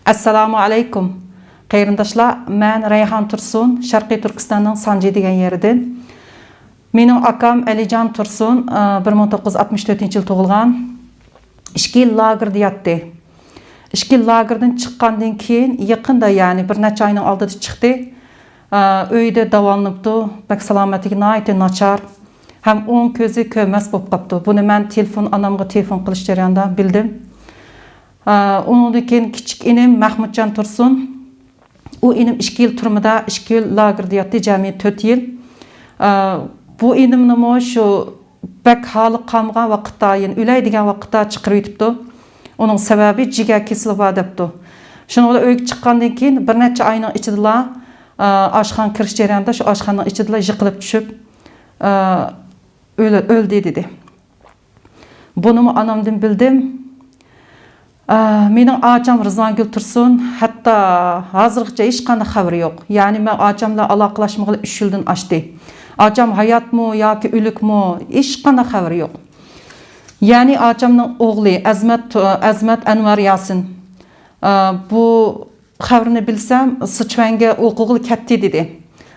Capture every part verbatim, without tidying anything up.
ئەسسالامۇ ئەلەيكۇم. قېرىنداشلار، مەن رەيھان تۇرسۇن، شەرقىي تۈركىستاننىڭ سانجى دېگەن يېرىدىن. مېنىڭ ئاكام ئەلىجان تۇرسۇن، ئە، بىر مىڭ توققۇز يۈز ئاتمىش تۆتىنچى يىل تۇغۇلغان. ئىككى يىل لاگېردا ياتتى. ئىككى يىل لاگېردىن چىققاندىن كېيىن، يېقىندا، يەنى بىر نەچچە ئاينىڭ ئالدىدا چىقتى. ئە، ئۆيدە داۋالىنىپتۇ. بەك سالامەتلىكى ناھايىتى ناچار. ھەم ئوڭ كۆزى كۆرمەس بولۇپ قاپتۇ. بۇنى مەن تېلېفون، ئانامغا تېلېفون قىلىش جەريانىدا بىلدىم. ئە، ئۇنىڭدىن كېيىن كىچىك ئىنىم مەھمۇتجان تۇرسۇن. ئۇ ئىنىم ئىككى يىل تۈرمىدە، ئىككى يىل لاگېردا ياتتى، جەمئىي تۆت يىل. ئە، بۇ ئىنىمنىمۇ شۇ بەك ھالى قالمىغان ۋاقىتتا، يەنى ئۆلەي دېگەن ۋاقىتتا چىقىرىۋېتىپتۇ. ئۇنىڭ سەۋەبى جىگەر كېسىلى بار دەپتۇ. شۇنىڭ بىلەن ئۆيگە چىققاندىن كېيىن بىر نەچچە ئاينىڭ ئىچىدىلا، ئە، ئاشخانىغا كىرىش جەريانىدا شۇ ئاشخانىنىڭ ئىچىدىلا يىقىلىپ چۈشۈپ، ئە، ئۆلە-، ئۆلدى دېدى. بۇنىمۇ ئانامدىن بىلدىم. ئە، مېنىڭ ئاچام رىزۋانگۈل تۇرسۇن، ھەتتا ھازىرغىچە ھېچقانداق خەۋىرى يوق. يەنى مەن ئاچام بىلەن ئالاقىلاشمىغىلى ئۈچ يىلدىن ئاشتى. ئاچام ھاياتمۇ ياكى ئۆلۈكمۇ، ھېچقانداق خەۋىرى يوق. يەنى ئاچامنىڭ ئوغلى ئەزمەت، ئەزمەت ئەنۋەر ياسىن، ئە، بۇ خەۋىرىنى بىلسەم، سىچۈەنگە ئوقۇغىلى كەتتى دېدى.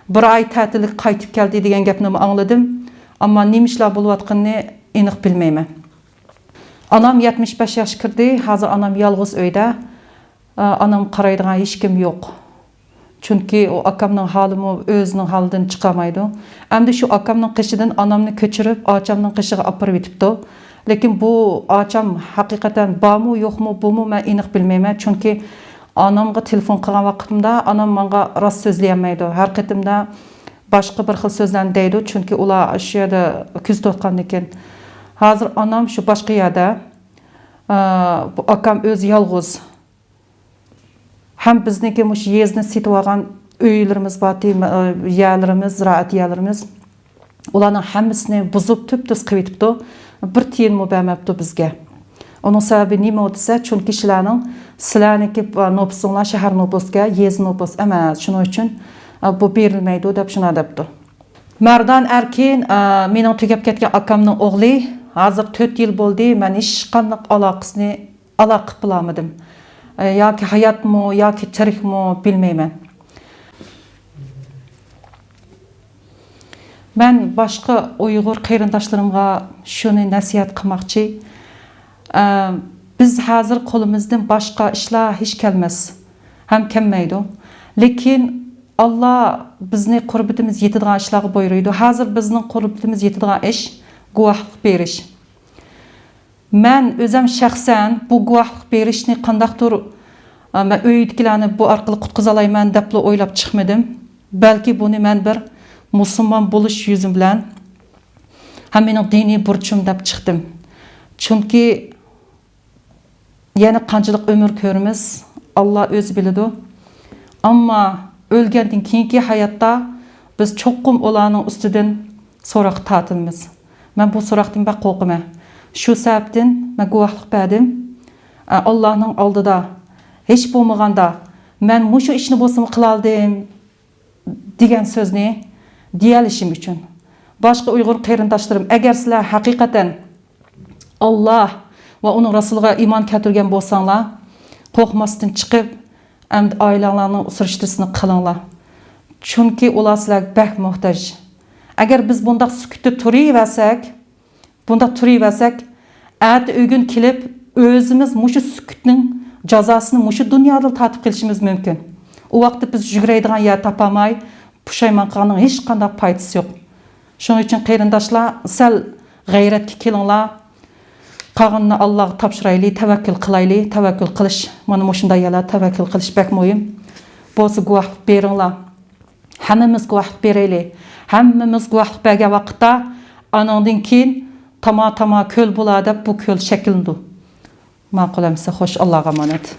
بىر ئاي تەتىلگە قايتىپ كەلدى دېگەن گەپنىمۇ ئاڭلىدىم. ئەمما نېمە ئىشلار بولۇۋاتقىنىنى ئېنىق بىلمەيمەن. ئانام يەتمىش بەش ياشقا كىردى، ھازىر ئانام يالغۇز ئۆيدە. ئانامغا قارايدىغان ھېچكىم يوق. چۈنكى ئۇ ئاكامنىڭ ھالىمۇ ئۆزىنىڭ ھالىدىن چىقالمايدۇ. ئەمدى شۇ ئاكامنىڭ قېشىدىن ئانامنى كۆچۈرۈپ، ئاچامنىڭ قېشىغا ئاپىرىۋېتىپتۇ. لېكىن بۇ ئاچام ھەقىقەتەن بارمۇ، يوقمۇ، بۇمۇ مەن ئېنىق بىلمەيمەن. چۈنكى ئانامغا تېلېفون قىلغان ۋاقتىمدا ئانام ماڭا راست سۆزلىيەلمەيدۇ. ھەر قېتىمدا باشقا بىر خىل سۆزلەرنى دەيدۇ، چۈنكى ئۇلار شۇ يەردە كۆزىتىۋاتقاندىكىن. ھازىر ئانام شۇ باشقا يەردە، ئا، بۇ ئاكام ئۆزى يالغۇز. ھەم بىزنىڭكى مۇشۇ يېزىنى سېتىۋالغان ئۆيلىرىمىز بارتى، ئا، يەرلىرىمىز، زىرائەت يەرلىرىمىز. ئۇلارنىڭ ھەممىسىنى بۇزۇپ، تۈپتۈز قىلىۋېتىپتۇ. بىر تىيىنمۇ بەرمەپتۇ بىزگە. ئۇنىڭ سەۋەبى نېمە دېسە، چۈنكى سىلەرنىڭ، سىلەرنىڭكى نوپۇسۇڭلار شەھەر نوپۇسكە، يېزا نوپۇس ئەمەس. شۇنىڭ ئۈچۈن، ئە، بۇ بېرىلمەيدۇ دەپ شۇنداق دەپتۇ. مەردان ئەركىن، ئە، مېنىڭ تۈگەپ كەتكەن ئاكامنىڭ ئوغلى. ھازىر تۆت يىل بولدى، مەن ھېچقانداق ئالاقىسىنى، ئالاقە قىلالمىدىم. ئە، ياكى ھاياتمۇ، ياكى تىرىكمۇ، بىلمەيمەن. مەن باشقا ئۇيغۇر قېرىنداشلىرىمغا شۇنى نەسىھەت قىلماقچى. ئە، بىز ھازىر قولىمىزدىن باشقا ئىشلار ھېچ كەلمەس ھەم كەلمەيدۇ. لېكىن ئاللا بىزنى قۇربىتىمىز يېتىدىغان ئىشلارغا بۇيرۇيدۇ. ھازىر بىزنىڭ قۇربىتىمىز يېتىدىغان ئىش گۇۋاھلىق بېرىش. مەن ئۆزۈم شەخسەن بۇ گۇۋاھلىق بېرىشنى قانداقتۇر، ئە، مەن ئۆيدىكىلەرنى بۇ ئارقىلىق قۇتقۇزالايمەن دەپلا ئويلاپ چىقمىدىم. بەلكى بۇنى مەن بىر مۇسۇلمان بولۇش يۈزۈم بىلەن ھەم مېنىڭ دىنىي بۇرچۇم دەپ چىقتىم. چۈنكى يەنە قانچىلىك ئۆمۈر كۆرىمىز، ئاللا ئۆزى بىلىدۇ. ئەمما ئۆلگەندىن كېيىنكى ھاياتتا بىز چوقۇم ئۇلارنىڭ ئۈستىدىن سوراققا تارتىلىمىز. مەن بۇ سوراقتىن بەك قورقىمەن. شۇ سەۋەبتىن مەن گۇۋاھلىق بەردىم. ئە، ئاللانىڭ ئالدىدا ھېچ بولمىغاندا مەن مۇشۇ ئىشنى بولسىمۇ قىلالىدىم دېگەن سۆزنى دېيەلىشىم ئۈچۈن. باشقا ئۇيغۇر قېرىنداشلىرىم، ئەگەر سىلەر ھەقىقەتەن ئاللا ۋە ئۇنىڭ رەسۇلىغا ئىمان كەلتۈرگەن بولساڭلار، قورقماستىن چىقىپ، ئەمدى ئائىلەڭلارنىڭ سۈرۈشتىسىنى قىلىڭلار. چۈنكى ئۇلار سىلەرگە بەك موھتاج. ئەگەر بىز بۇنداق سۈكۈتتە تۇرۇۋەرسەك، بۇنداق تۇرۇۋەرسەك، ئەتە ئۆگۈن كېلىپ، ئۆزىمىز مۇشۇ سۈكۈتنىڭ جازاسىنى مۇشۇ دۇنيادا تارتىپ قېلىشىمىز مۇمكىن. ئۇ ۋاقىتتا بىز يۈگۈرەيدىغان يەر تاپالماي، پۇشايمان قىلغاننىڭ ھېچقانداق پايدىسى يوق. شۇنىڭ ئۈچۈن قېرىنداشلار، سەل غەيرەتكە كېلىڭلار. قالغىنىنى ئاللاغا تاپشۇرايلى، تەۋەككۈل قىلايلى. تەۋەككۈل قىلىش، مانا مۇشۇنداق يەرلەردە تەۋەككۈل قىلىش بەك مۇھىم. بولسا گۇۋاھلىق بېرىڭلار. ھەممىمىز گۇۋاھلىق بېرەيلى. ھەممىمىز گۇۋاھلىق بەرگەن ۋاقىتتا، ئانىڭدىن كېيىن تاما-تاما كۆل بولا دەپ بۇ كۆل شەكىللىنىدۇ. ماقۇل ئەمىسە، خوش، ئاللاغا ئامانەت.